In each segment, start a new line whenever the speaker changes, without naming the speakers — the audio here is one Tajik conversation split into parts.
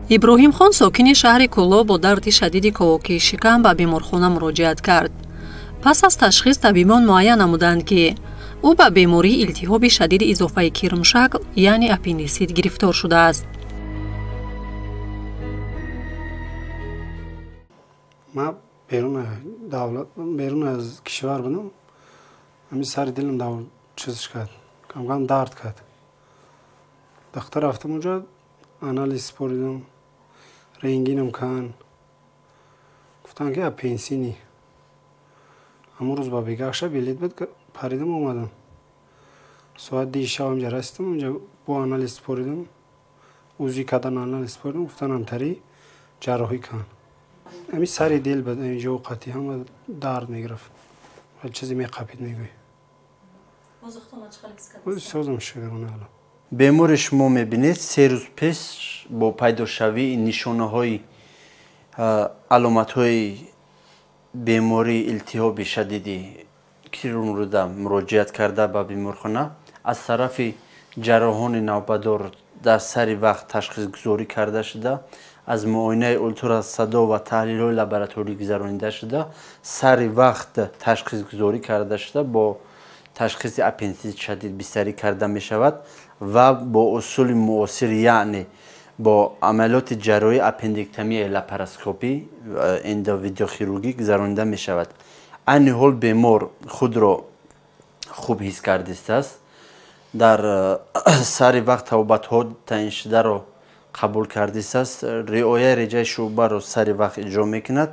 Иброҳимхон сокини шаҳри Кӯлоб бо дарди шадиди ковокии шикам ба беморхона муроҷиат кард. Пас аз ташхис табибон муайян намуданд, ки ӯ ба бемории илтиҳоби шадиди изофаи кирмшакл, яъне аппендисит гирифтор шудааст.
Ман берун аз кишвар будам. Ҳамин сари дилам чизш кард, камкам дард кард. Дахтар рафтам, онҷо анализ супоридам, рентгенам кан, гуфтанд, ки аппендисити. Ҳамон рӯз ба бегахша билет буд, паридам, омадам. Соат 2 шаб инҷа расидам. Инҷа бо анализ супоридам, УЗИ кардан, анализ супоридам, гуфтанд, ҳамтари ҷарроҳӣ кан. Ҳамин сари дил буд, инҷо қатъи ҳама дард мегирифт, чизе меқапид, мегӯй. Созам, шукрона.
Бемори шумо мебинед, 3 рӯз пеш бо пайдошавии нишонаҳои, аломатҳои бемории илтиҳоби шадиди кирмруда муроҷиат карда ба беморхона. Аз тарафи ҷарроҳони навбадор дар сари вақт ташхисгузорӣ карда шуда, аз муоинаи ултрасадо ва таҳлилҳои лабораторӣ гузаронида шуда, сари вақт ташхисгузорӣ карда шуда, бо ташхиси аппендисити шадид бистарӣ карда мешавад ва бо усули муосир, яъне бо амалиёти ҷарроҳии аппендиктомияи лапароскопӣ, эндовидеохирургӣ гузаронида мешавад. Айни ҳол бемор худро хуб ҳис кардистааст, дар сари вақт табобатҳо таъиншударо қабул кардистааст, риояи реҷаи шӯъбаро сари вақт иҷро мекунад.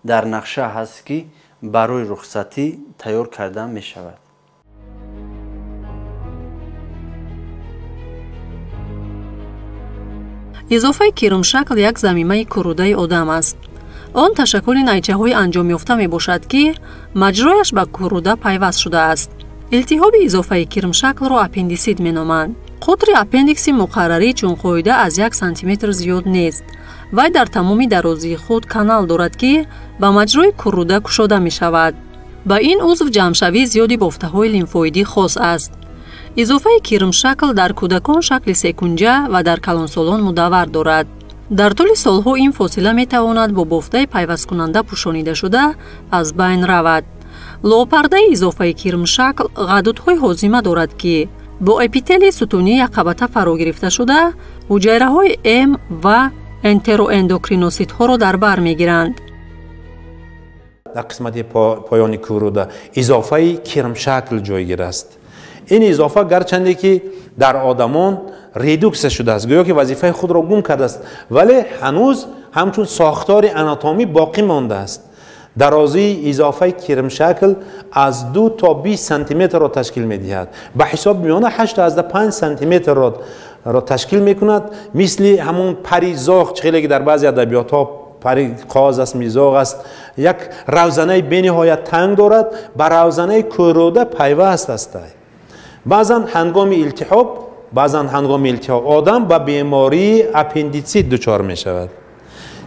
Дар нақша ҳаст, ки барои рухсатӣ тайёр карда мешавад.
Изофаи кирмшакл як замимаи кӯррудаи одам аст. Он ташаккули найчаҳои анҷомёфта мебошад, ки маҷрояш ба кӯрруда пайваст шудааст. Илтиҳоби изофаи кирмшаклро аппендисит меноманд. Қутри аппендикси муқаррарӣ чун қоида аз 1 сантиметр зиёд нест. Вай дар тамоми дарозии худ канал дорад, ки ба маҷрои кӯрруда кушода мешавад. Ба ин узв ҷамъшавии зиёди бофтаҳои лимфоидӣ хос аст. Изофаи кирмшакл дар кӯдакон шакли секунҷа ва дар калонсолон мудаввар дорад. Дар тӯли солҳо ин фосила метавонад бо бофтаи пайвасткунанда пӯшонида шуда аз байн равад. Лоопардаи изофаи кирмшакл ғадудҳои ҳозима дорад, ки бо эпителии сутунии якқабата фаро гирифта шуда, ҳуҷайраҳои М ва энтероэндокриноситҳоро дар бар мегиранд.
Дар қисмати поёни кӯрруда изофаи кирмшакл ҷойгир аст. Ин изофа гарчанде ки дар одамон редуксия шудааст, гӯё ки вазифаи худро гум кардааст, вале ҳанӯз ҳамчун сохтори анатомӣ боқӣ мондааст. Дарозии изофаи кирмшакл аз 2 то 20 сантиметрро ташкил медиҳад, ба ҳисоби миёна 8,5 сантиметрро ташкил мекунад. Мисли ҳамон пари зоғ, чӣ хеле ки дар баъзе адабиётҳо пари қоз аст, мизоғ аст, як равзанаи бениҳоят танг дорад, ба равзанаи кӯрруда пайваст аст. Баъзан ҳангоми илтиҳоб одам ба бемории аппендитсит дучор мешавад,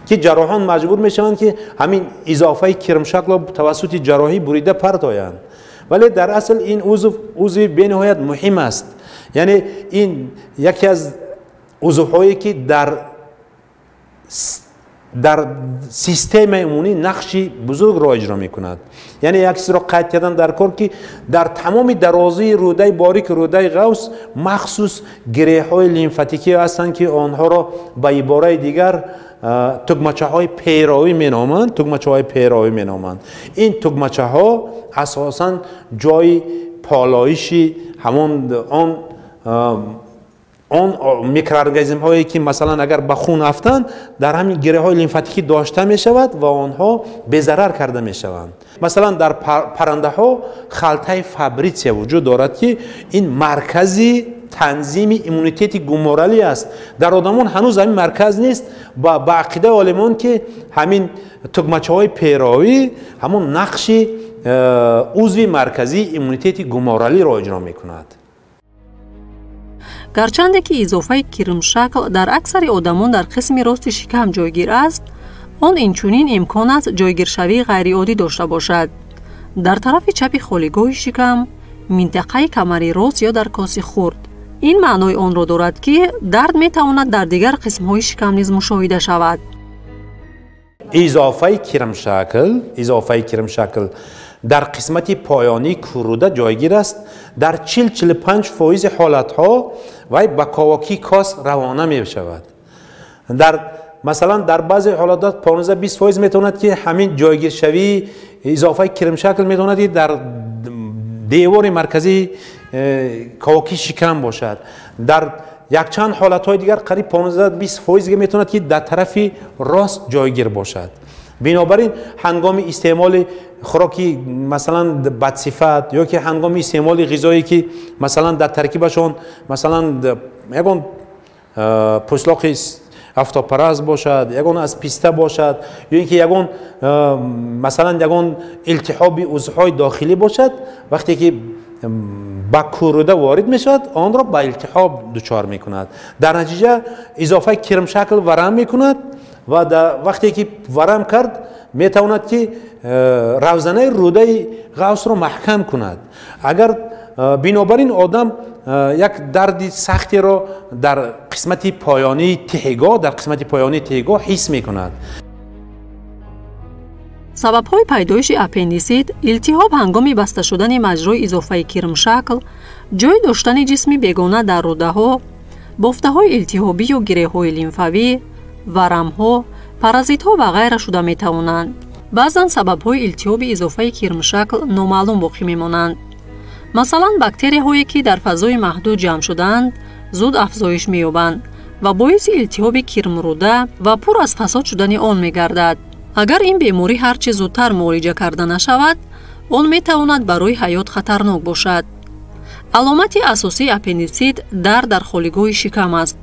ки ҷарроҳон маҷбур мешаванд, ки ҳамин изофаи кирмшаклро тавассути ҷарроҳӣ бурида партоянд. Вале дар асл ин узв узви бениҳоят муҳим аст, яъне ин яке аз узвҳое ки дар системаи иммунӣ нақши бузургро иҷро мекунад. Яъне як чизро қайд кардан дар кор, ки дар тамоми дарозии рӯдаи борик, рӯдаи ғавс махсус гиреҳҳои лимфатикӣ ҳастанд, ки онҳоро ба ибораи дигар тугмачаҳои перовӣ меноманд, тугмачаҳои перовӣ меноманд. Ин тугмачаҳо асосан ҷои полоиши ҳамон он микроорганизмҳое, ки масалан агар ба хун афтанд, дар ҳамин гиреҳҳои лимфатикӣ дошта мешавад ва онҳо безарар карда мешаванд. Масалан, дар паррандаҳо халтаи Фабритсия вуҷуд дорад, ки ин маркази танзими иммунитети гуморалӣ аст. Дар одамон ҳанӯз ҳамин марказ нест ва ба ақидаи олимон, ки ҳамин тугмачаҳои перовӣ ҳамон нақши узви марказии иммунитети гуморалиро иҷро мекунад.
Гарчанде ки изофаи кирмшакл дар аксари одамон дар қисми рости шикам ҷойгир аст, он инчунин имкон аст ҷойгиршавии ғайриоддӣ дошта бошад: дар тарафи чапи холигоҳи шикам, минтақаи камари рост ё дар коси хурд. Ин маънои онро дорад, ки дард метавонад дар дигар қисмҳои шикам низ мушоҳида шавад.
Изофаи кирмшакл дар қисмати поёнии кӯрруда ҷойгир аст. Дар 40-45% ҳолатҳо вай ба ковокии кос равона мешавад. Дар масалан дар баъзе ҳолатҳо 15-20% метавонад, ки ҳамин ҷойгиршавии изофаи кирмшакл метавонад, ки дар девори марказии ковокии шикам бошад. Дар якчанд ҳолатҳои дигар қариб 15-20% метавонад, ки дар тарафи рост ҷойгир бошад. Бинобар ин ҳангоми истеъмоли хӯроки масалан бадсифат ё ки ҳангоми истеъмоли ғизое, ки масалан дар таркибашон масалан ягон пӯслоқи афтобпараст бошад, ягон аз писта бошад, ё ин ки ягон масалан ягон илтиҳоби узвҳои дохилӣ бошад, вақте ки ба кӯрруда ворид мешавад, онро ба илтиҳоб дучор мекунад. Дар натиҷа изофаи кирмшакл варам мекунад ва вақте ки варам кард, метавонад, ки равзанаи рӯдаи ғавсро маҳкам кунад. Агар бинобар ин одам як дарди сахтеро дар қисмати поёнии тиҳигоҳ, дар қисмати поёнии тиҳигоҳ ҳис мекунад.
Сабабҳои пайдоиши аппендисит илтиҳоб ҳангоми баста шудани маҷрои изофаи кирмшакл, ҷой доштани ҷисми бегона дар рӯдаҳо, бофтаҳои илтиҳобӣ ё гиреҳҳои лимфавӣ, варамҳо, паразитҳо ва ғайра шуда метавонанд. Баъзан сабабҳои илтиҳоби изофаи кирмшакл номаълум боқӣ мемонанд. Масалан, бактерияҳое, ки дар фазои маҳдуд ҷамъ шудаанд, зуд афзоиш меёбанд ва боиси илтиҳоби кирмрӯда ва пур аз фасод шудани он мегардад. Агар ин беморӣ ҳар чӣ зудтар муолиҷа карда нашавад, он метавонад барои ҳаёт хатарнок бошад. Аломати асосии аппендисит дард дар холигоҳи шикам аст.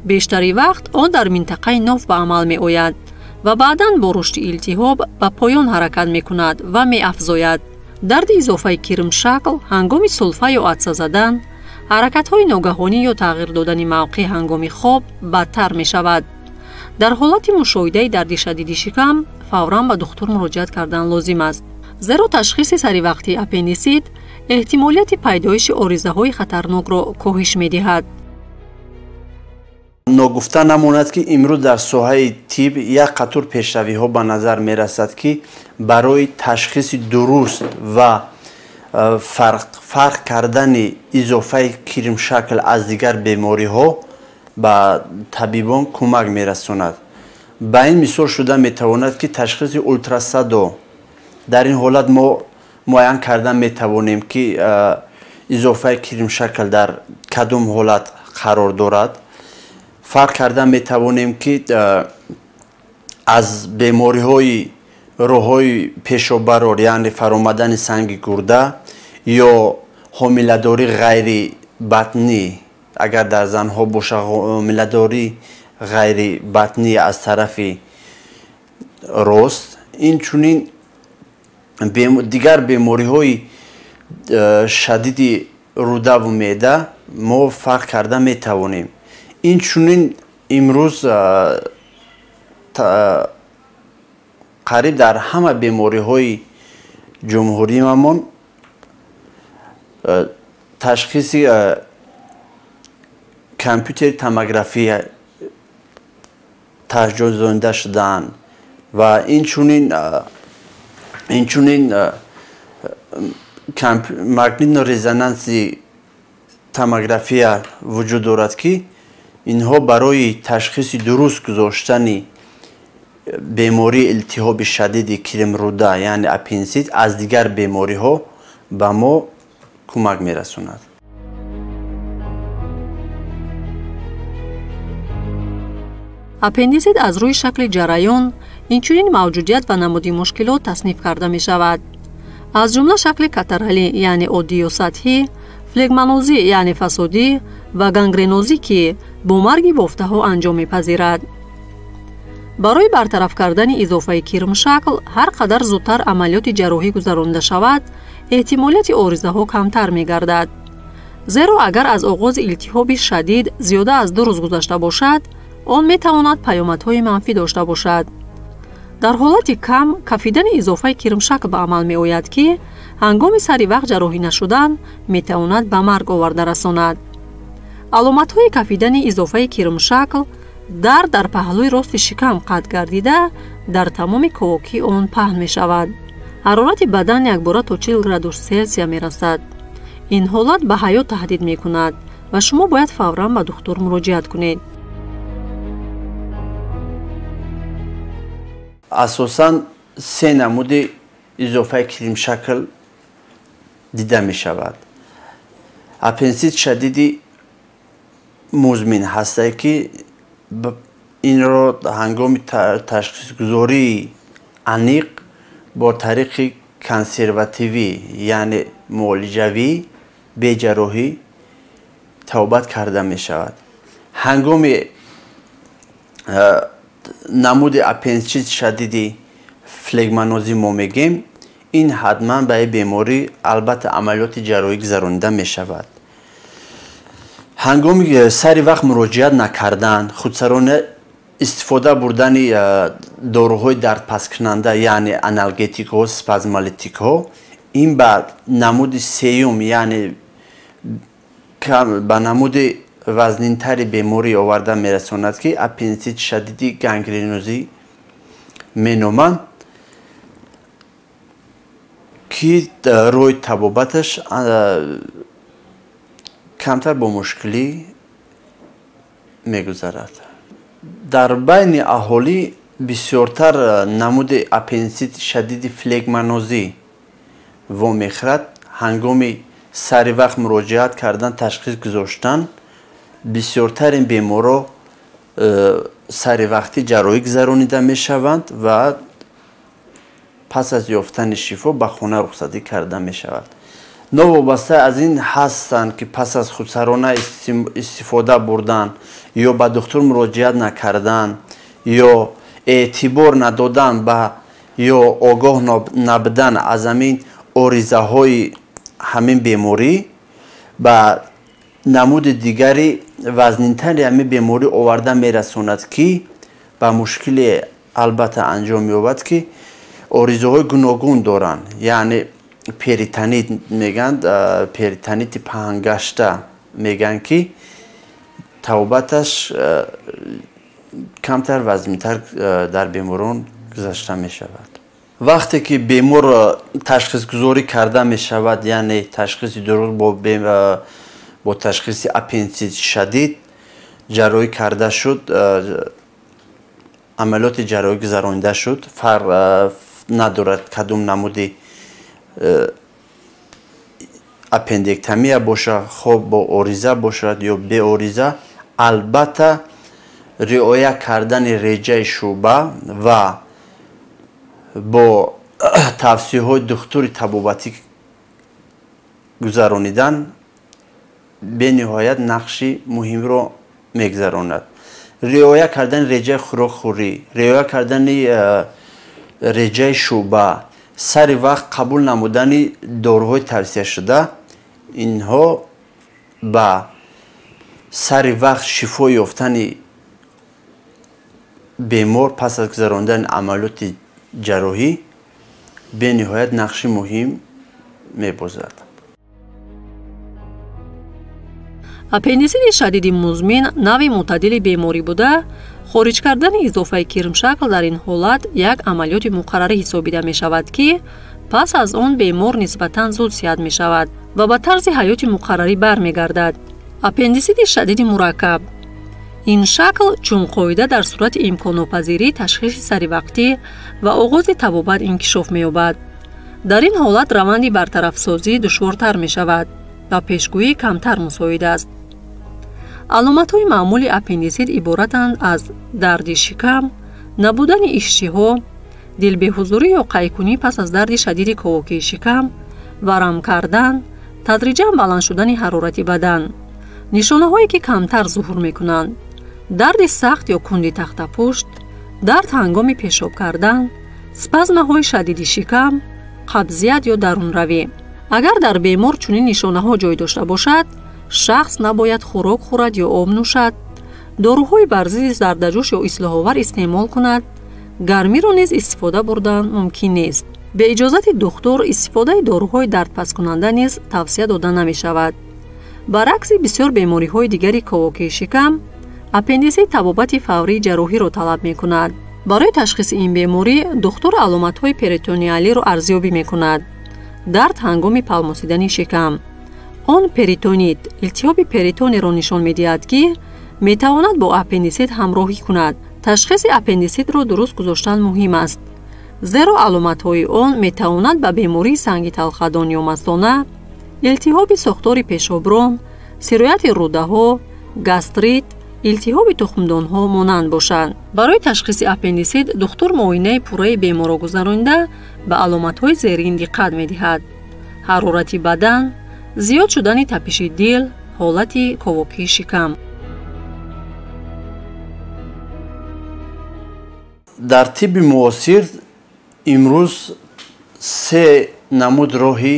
Бештари вақт он дар минтақаи ноф ба амал меояд ва баъдан бо рушди илтиҳоб ба поён ҳаракат мекунад ва меафзояд. Дарди изофаи кирмшакл ҳангоми сулфа ё атса задан, ҳаракатҳои ногаҳонӣ ё тағйир додани мавқеъ ҳангоми хоб бадтар мешавад. Дар ҳолати мушоҳидаи дарди шадиди шикам фавран ба духтур муроҷиат кардан лозим аст, зеро ташхиси саривақтии аппендисит эҳтимолияти пайдоиши оризаҳои хатарнокро коҳиш медиҳад.
Ногуфта намонад, ки имрӯз дар соҳаи тиб як қатор пешравиҳо ба назар мерасад, ки барои ташхиси дуруст ва фарқ кардани изофаи кирмшакл аз дигар бемориҳо ба табибон кӯмак мерасонад. Ба ин мисол шуда метавонад, ки ташхиси ултрасадо. Дар ин ҳолат мо муайян карда метавонем, ки изофаи кирмшакл дар кадом ҳолат қарор дорад. Фарқ карда метавонем, ки аз бемориҳои роҳҳои пешобарор, яъне фаромадани санги гурда ё ҳомиладорӣ ғайрибатнӣ, агар дар занҳо боша ҳомиладорӣ ғайрибатнӣ аз тарафи рост, инчунин дигар бемориҳои шадиди рӯдаву меъда мо фарқ карда метавонем. Инчунин имрӯз қариб дар ҳама бемориҳои ҷумҳуриямон ташхиси компютери томография таҷҳизонда шудаанд ва инчунин магнитно-резонанси томография вуҷуд дорад, ки инҳо барои ташхиси дуруст гузоштани бемории илтиҳоби шадиди кирмрӯда, яъне аппендисит, аз дигар бемориҳо ба мо кӯмак мерасонад.
Аппендисит аз рӯи шакли ҷараён, инчунин мавҷудият ва намуди мушкилот тасниф карда мешавад. Аз ҷумла шакли катаралӣ, яъне оддӣ ё сатҳӣ, флегмонозӣ, яъне фасодӣ ва гангренозӣ, ки бо марги бофтаҳо анҷом мепазирад. Барои бартараф кардани изофаи кирмшакл ҳар қадар зудтар амалиёти ҷарроҳӣ гузаронида шавад, эҳтимолияти оризаҳо камтар мегардад. Зеро агар аз оғози илтиҳоби шадид зиёда аз 2 рӯз гузашта бошад, он метавонад паёмадҳои манфӣ дошта бошад. Дар ҳолати кам кафидани изофаи кирмшакл ба амал меояд, ки ҳангоми сари вақт ҷарроҳӣ нашудан метавонад ба марг оварда расонад. Аломатҳои кафидани изофаи кирмшакл дард дар паҳлӯи рости шикам қатъ гардида, дар тамоми ковокии он паҳн мешавад. Ҳарорати бадан якбора то 40 градус Селсия мерасад. Ин ҳолат ба ҳаёт таҳдид мекунад ва шумо бояд фавран ба духтур муроҷиат кунед.
Асосан се намуди изофаи кирмшакл дида мешавад. Аппендисит шадиди музмин ҳастае, ки инро ҳангоми ташхисгузории аниқ бо тариқи консервативӣ, яъне муолиҷавӣ, беҷарроҳӣ табобат карда мешавад. Ҳангоми намуди аппендисит шадиди флегмонозӣ мо мегем, ин ҳатман ба ин беморӣ албатта амалиёти ҷарроҳӣ гузаронида мешавад. Ҳангоми сари вақт муроҷиат накардан, худсарона истифода бурдани доруҳои дардпасткунанда, яъне аналгетикҳо, спазмолитикҳо, ин ба намуди сеюм, яъне ба намуди вазнинтари беморӣ оварда мерасонад, ки аппендисит шадиди гангренозӣ меноманд, ки роҳи табобаташ камтар бо мушкилӣ мегузарад. Дар байни аҳолӣ бисёртар намуди аппендисит шадиди флегмонозӣ вомехӯрад. Ҳангоми сари вақт муроҷиат кардан, ташхис гузоштан, бисёртарин беморро сари вақтӣ ҷарроҳӣ гузаронида мешаванд ва пас аз ёфтани шифо ба хона рухсатӣ карда мешавад. Новобаста аз ин ҳастанд, ки пас аз худсарона истифода бурдан ё ба духтур муроҷиат накардан ё эътибор надодан ба ё огоҳ набудан аз ҳамин оризаҳои ҳамин беморӣ ба намуди дигари вазнинтари ҳамин беморӣ оварда мерасонад, ки ба мушкиле албатта анҷом меёбад, ки оризаҳои гуногун доранд, яъне перитонит мегӯянд, перитонити паҳнгашта мегӯянд, ки табобаташ камтар вазнинтар дар беморон гузашта мешавад. Вақте ки бемор ташхисгузорӣ карда мешавад, яъне ташхиси дуруст бо ташхиси аппендисит шадид ҷарроҳӣ карда шуд, амалиёти ҷарроҳӣ гузаронида шуд, фарқ надорад кадом намуди аппендектомия бошад, хоб бо ориза бошад ё беориза, албатта риоя кардани реҷаи шӯъба ва бо тавсияҳои духтури табобатӣ гузаронидан бениҳоят нақши муҳимро мегузаронад. Риоя кардани реҷаи хӯрокхӯрӣ, риоя кардани реҷаи шӯъба, сари вақт қабул намудани доруҳои тавсияшуда, инҳо ба сари вақт шифо ёфтани бемор пас аз гузарондани амалиёти ҷарроҳӣ бениҳоят нақши муҳим мебозад.
Аппендисити шадиди музмин навъи мӯътадили беморӣ буда, хориҷ кардани изофаи кирмшакл дар ин ҳолат як амалиёти муқаррарӣ ҳисобида мешавад, ки пас аз он бемор нисбатан зуд сиҳат мешавад ва ба тарзи ҳаёти муқаррарӣ бармегардад. Аппендисити шадиди мураккаб. Ин шакл чун қоида дар сурати имконнопазирӣ ташхиси саривақтӣ ва оғози табобат инкишоф меёбад. Дар ин ҳолат раванди бартарафсозӣ душвортар мешавад ва пешгӯӣ камтар мусоид аст. Аломатҳои маъмули аппендисит иборатанд аз дарди шикам, набудани иштиҳо, дилбеҳузурӣ ё қайкунӣ пас аз дарди шадиди ковокии шикам, варам кардан, тадриҷан баланд шудани ҳарорати бадан. Нишонаҳое ки камтар зуҳур мекунанд: дарди сахт ё кунди тахтапушт, дард ҳангоми пешоб кардан, спазмаҳои шадиди шикам, қабзият ё дарунравӣ. Агар дар бемор чунин нишонаҳо ҷой дошта бошад, шахс набояд хӯрок хӯрад ё об нӯшад, доруҳои бар зидди зардаҷӯш ё ислоҳовар истеъмол кунад, гармиро низ истифода бурдан мумкин нест. Бе иҷозати духтур истифодаи доруҳои дардпасткунанда низ тавсия дода намешавад. Баръакси бисёр бемориҳои дигари ковокии шикам, аппендисит табобати фаврии ҷарроҳиро талаб мекунад. Барои ташхиси ин беморӣ духтур аломатҳои перитониалиро арзёбӣ мекунад. Дард ҳангоми палмосидани шикам. Он перитонит, илтиҳоби перитониро нишон медиҳад, ки метавонад бо аппендисит ҳамроҳӣ кунад. Ташхиси аппендиситро дуруст гузоштан муҳим аст, зеро аломатҳои он метавонад ба бемории санги талхадон ё масона, илтиҳоби сохтори пешоброн, сирояти рӯдаҳо, гастрит, илтиҳоби тухмдонҳо монанд бошанд. Барои ташхиси аппендисит духтур муоинаи пурраи беморро гузаронида ба аломатҳои зерин диққат медиҳад: ҳарорати бадан, зиёд шудани тапиши дил, ҳолати ковокии шикам.
Дар тибби муосир имрӯз се намуд роҳи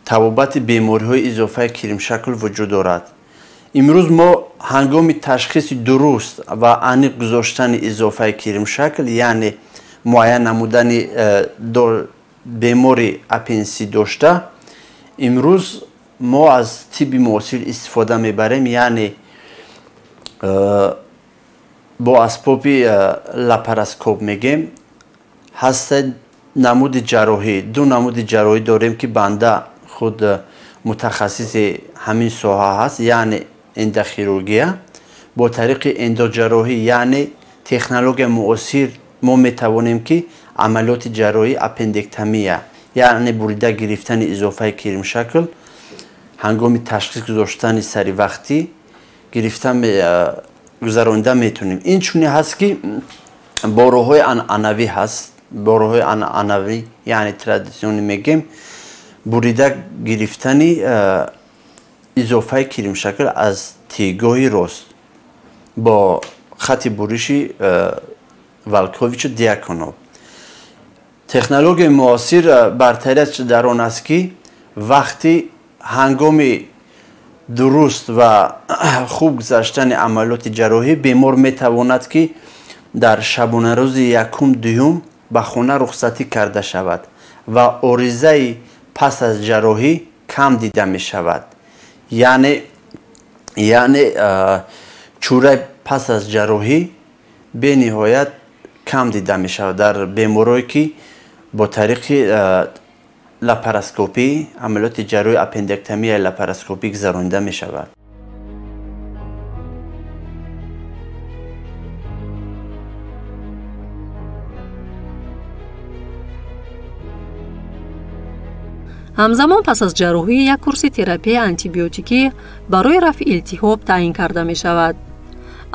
табобати бемориҳои изофаи кирмшакл вуҷуд дорад. Имрӯз мо ҳангоми ташхиси дуруст ва аниқ гузоштани изофаи кирмшакл, яъне муайян намудани бемори аппендисит дошта, имрӯз мо аз тибби муосир истифода мебарем, яъне бо асбоби лапароскоп мегем. Ҳаста намуди ҷарроҳӣ, ду намуди ҷарроҳӣ дорем, ки банда худ мутахассиси ҳамин соҳа ҳаст, яъне эндохирургия. Бо тариқи эндоҷарроҳӣ, яъне технология муосир, мо метавонем ки амалиёти ҷарроҳӣ аппендектомия, яъне бурида гирифтани изофаи кирмшакл ҳангоми ташхис гузоштани саривақтӣ гирифта гузаронида метавонем. Ин чунин ҳаст, ки бо роҳҳои анъанавӣ ҳаст, бо роҳҳои анъанавӣ, яъне традитсионӣ мегем, бурида гирифтани изофаи кирмшакл аз тигоҳи рост бо хати буриши Валковичу Диаконов. Технологияи муосир бартарият дар он аст, ки вақти ҳангоми дуруст ва хуб гузаштани амалиёти ҷарроҳӣ бемор метавонад, ки дар шабонарӯзи якум-дуюм ба хона рухсатӣ карда шавад ва оризаи пас аз ҷарроҳӣ кам дида мешавад. Яъне чӯраи пас аз ҷарроҳӣ бениҳоят кам дида мешавад дар беморое, ки бо тариқи лапароскопӣ амалиёти ҷарроҳии аппендектомияи лапароскопӣ гузаронида мешавад.
Ҳамзамон пас аз ҷарроҳӣ як курси терапияи антибиотикӣ барои рафъи илтиҳоб таъин карда мешавад.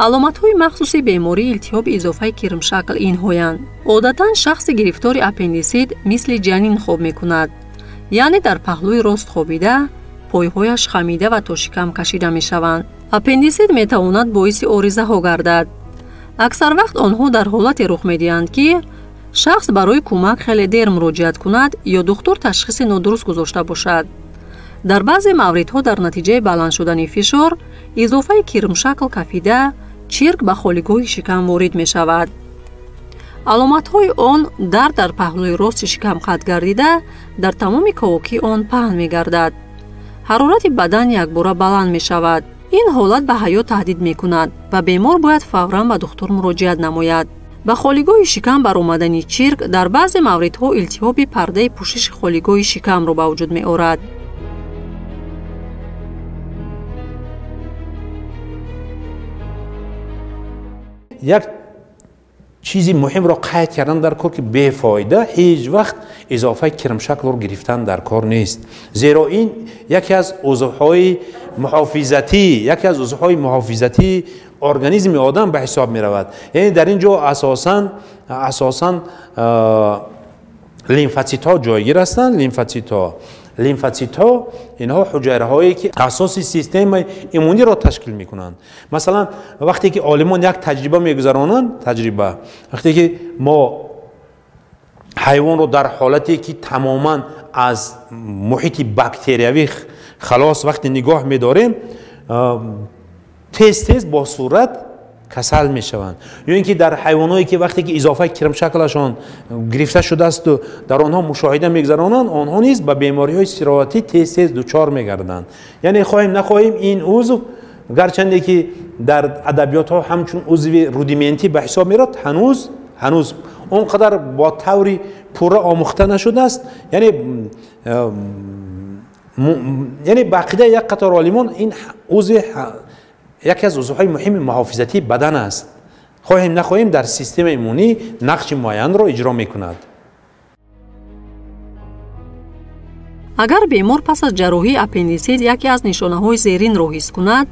Аломатҳои махсуси бемории илтиҳоби изофаи кирмшакл инҳоянд. Одатан шахси гирифтори аппендисит мисли ҷанин хоб мекунад, яъне дар паҳлӯи рост хобида, пойҳояш хамида ва то шикам кашида мешаванд. Аппендисит метавонад боиси оризаҳо гардад. Аксар вақт онҳо дар ҳолате рух медиҳанд, ки шахс барои кӯмак хеле дер муроҷиат кунад ё духтур ташхиси нодуруст гузошта бошад. Дар баъзе мавридҳо дар натиҷаи баланд шудани фишор изофаи кирмшакл кафида, чирк ба холигоҳи шикам ворид мешавад. Аломатҳои он дард дар паҳлӯи рости шикам қатъ гардида, дар тамоми ковокии он паҳн мегардад. Ҳарорати бадан якбора баланд мешавад. Ин ҳолат ба ҳаёт таҳдид мекунад ва бемор бояд фавран ба духтур муроҷиат намояд. Ба холигоҳи шикам баромадани чирк дар баъзе мавридҳо илтиҳоби пардаи пӯшиши холигоҳи шикамро ба вуҷуд меорад.
Як чизи муҳимро қайд кардан дар кор, ки бефоида ҳеҷ вақт изофаи кирмшаклро гирифтан дар кор нест, зеро ин яке аз узвҳои муҳофизатии организми одам ба ҳисоб меравад. Яъне дар ин ҷо асосан лимфатситҳо ҷойгир ҳастанд. Лимфатситҳо инҳо ҳуҷайраҳое, ки асоси системаи иммуниро ташкил мекунанд. Масалан, вақте ки олимон як таҷриба мегузаронанд, вақте ки мо ҳайвонро дар ҳолате ки тамоман аз муҳити бактериявӣ халос вақте нигоҳ медорем, тез тез бо суръат касал мешаванд. Ё ин ки дар ҳайвонҳое ки вақте ки изофаи кирмшаклашон гирифта шудаасту дар онҳо мушоҳида мегузаронанд, онҳо низ ба бемориҳои сироятӣ тез тез дучор мегарданд. Яъне хоҳем нахоҳем ин узв гарчанде ки дар адабиётҳо ҳамчун узви рудиментӣ ба ҳисоб мерад, ҳанӯз он қадар бо таври пурра омӯхта нашудааст. Яъне ба ақидаи як қатор олимон ин узви яке аз узвҳои муҳими муҳофизатии бадан аст. Хоҳем нахоҳем дар системаи иммунӣ нақши муайянро иҷро мекунад.
Агар бемор пас аз ҷарроҳии аппендисит яке аз нишонаҳои зеринро ҳис кунад,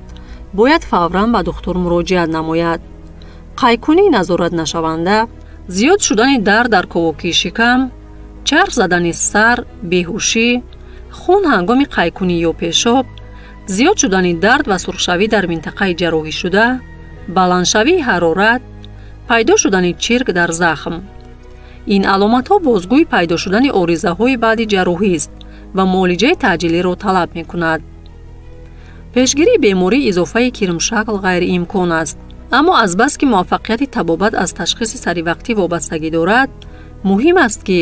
бояд фавран ба духтур муроҷиат намояд. Қайкунии назоратнашаванда, зиёд шудани дард дар ковокии шикам, чарх задани сар, беҳушӣ, хун ҳангоми қайкунӣ ё пешоб, зиёд шудани дард ва сурхшавӣ дар минтақаи ҷарроҳишуда, баландшавии ҳарорат, пайдо шудани чирк дар захм. Ин аломатҳо бозгӯи пайдо шудани оризаҳои баъди ҷарроҳист ва муолиҷаи таъҷилиро талаб мекунад. Пешгирии бемории изофаи кирмшакл ғайриимкон аст, аммо азбаски муваффақияти табобат аз ташхиси саривақтӣ вобастагӣ дорад, муҳим аст ки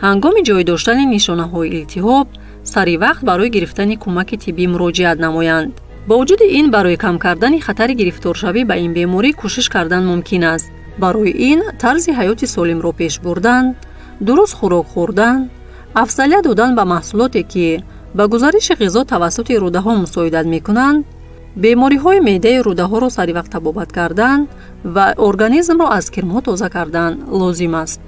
ҳангоми ҷой доштани нишонаҳои илтиҳоб саривақт барои гирифтани кӯмаки тиббӣ муроҷиат намоянд. Бо вуҷуди ин барои кам кардани хатари гирифторшавӣ ба ин беморӣ кӯшиш кардан мумкин аст. Барои ин тарзи ҳаёти солимро пеш бурдан, дуруст хӯрок хӯрдан, афзалият додан ба маҳсулоте ки ба гузариши ғизо тавассути рӯдаҳо мусоидат мекунанд, бемориҳои меъдаи рӯдаҳоро саривақт табобат кардан ва организмро аз кирмҳо тоза кардан лозим аст.